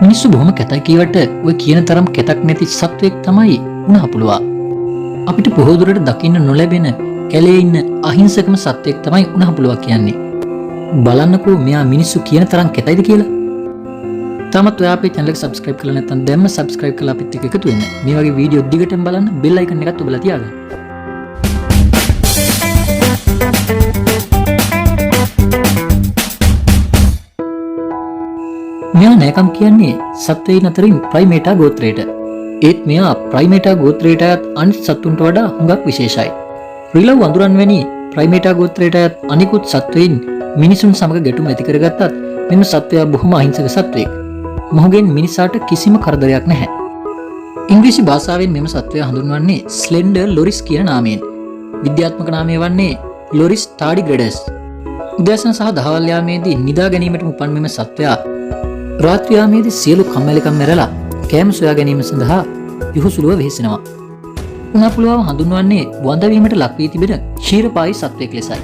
මිනිස්සු බොහොම කැතයි කීවට ඔය කියන තරම් කැතක් නැති සත්වයෙක් තමයි උණහපුළුවා. අපිට බොහෝ දුරට දකින්න නොලැබෙන කැලේ ඉන්න අහිංසකම සත්වයෙක් තමයි උණහපුළුවා කියන්නේ. බලන්නකෝ මෙයා මිනිස්සු කියන තරම් කැතයිද කියලා. තාමත් ඔයා අපේ channel එක subscribe කරලා නැත්නම් දැන්ම subscribe කරලා අපිත් එක්ක එකතු වෙන්න. මේ වගේ වීඩියෝ දිගටම බලන්න bell icon එකත් ඔබලා තියාගන්න. මෙයා නෑකම් කියන්නේ සත්වයින් අතරින් ප්‍රයිමේටා ගෝත්‍රයට. ඒත් මෙයා ප්‍රයිමේටා ගෝත්‍රයට අයත් අනිත් සත්තුන්ට වඩා හුඟක් විශේෂයි. රිලව් වඳුරන් වැනි ප්‍රයිමේටා ගෝත්‍රයට අයත් අනිකුත් සත්වයින් මිනිසුන් සමග ගැටුම් ඇති කරගත්තත් මෙම සත්වයා බොහොම අහිංසක සත්වයෙක්. මොහුගෙන් මිනිසාට කිසිම කරදරයක් නැහැ. ඉංග්‍රීසි භාෂාවෙන් මෙම සත්වයා හඳුන්වන්නේ ස්ලෙන්ඩර් ලොරිස් කියන නාමයෙන්. විද්‍යාත්මක නාමය වන්නේ ලොරිස් ටාඩිග්‍රේඩස්. උදෑසන සහ දහවල් යාමේදී නිදා ගැනීමටම උපන් මෙම සත්වයා රාත්‍රී යාමේදී සියලු කම්මැලිකම් මැරලා කෑම සොයා ගැනීම සඳහා යහුසුලුව වෙහෙසෙනවා. උණහපුළුවාව හඳුන්වන්නේ වඳවීමට ලක් වී තිබෙන ක්ෂීරපායී සත්වයෙක් ලෙසයි.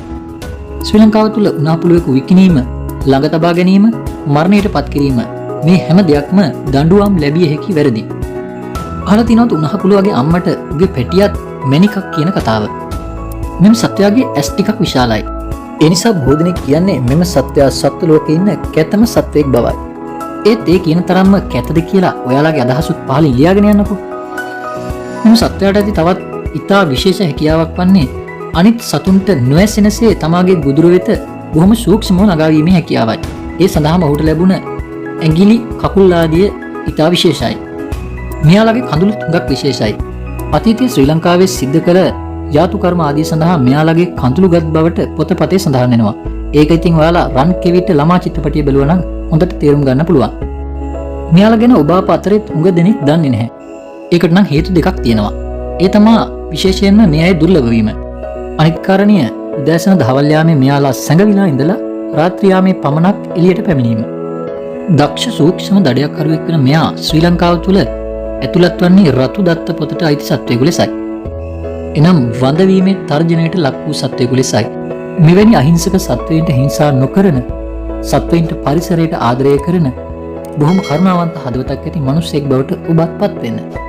ශ්‍රී ලංකාව තුළ උණහපුළුවෙකු විකිණීම, ළඟ තබා ගැනීම, මරණයට පත් කිරීම මේ හැම දෙයක්ම දඬුවම් ලැබිය හැකි වැරදි. අහලා තියෙනවද උණහපුළුවගේ අම්මට උගේ පැටියත් මැණිකක් කියන කතාව? මෙම සත්වයාගේ ඇස් ටිකක් විශාලයි. ඒ නිසා බොහෝ දෙනෙක් කියන්නේ මෙම සත්වයා සත්ව ලෝකේ ඉන්න කැතම සත්වයෙක් බවයි. ඒත් ඒ කියන තරම්ම කැතද කියලා ඔයාලගේ අදහසුත් පහලින් ලියාගෙන යන්නකෝ. මෙම සත්වයාට ඇති තවත් ඉතා විශේෂ හැකියාවක් වන්නේ අනිත් සතුන්ට නොඇසෙනසේ තමාගේ ගුදුර වෙත බොහොම සූක්ෂමව නගා වීමේ හැකියාවයි. ඒ සඳහාම ඔහුට ලැබුණ ඇඟිලි කකුල් ආදිය ඉතා විශේෂයි. මෙයාලගේ කඳුළුත් හුඟක් විශේෂයි. අතීතයේ ශ්‍රී ලංකාවේ සිද්ධ කළ යාතුකර්ම ආදිය සඳහා මෙයාලගේ කඳුළු ගත් බවට පොතපතේ සඳහන් වෙනවා. ඒක ඉතින් ඔයාලා රන් කෙවිට ළමා චිත්‍රපටිය බැලුවා නම් හොඳට තේරුම් ගන්න පුළුවන්. මෙයාලා ගැන ඔබ අප අතරෙත් හුඟ දෙනෙක් දන්නේ නැහැ. ඒකට නම් හේතු දෙකක් තියෙනවා. ඒ තමා විශේෂයෙන්ම මේ අය දුර්ලභ වීම. අනිත් කාරණය උදෑසන දහවල් යාමේ මෙයාලා සැඟවිලා ඉඳලා රාත්‍රී යාමේ පමණක් එළියට පැමිණීම. දක්ෂ සූක්ෂම දඩයක්කරුවෙක් වෙන මෙයා ශ්‍රී ලංකාව තුළ ඇතුළත් වන්නේ රතු දත්ත පොතට අයිති සත්වයෙකු ලෙසයි. එනම් වඳවීමේ තර්ජනයට ලක් වූ සත්වයෙකු ලෙසයි. මෙවැනි අහිංසක සත්වයින්ට හිංසා නොකරන, සත්වයින්ට පරිසරයට ආදරය කරන බොහොම කරුණාවන්ත හදවතක් ඇති මිනිසෙක් බවට ඔබත් පත් වෙන්න.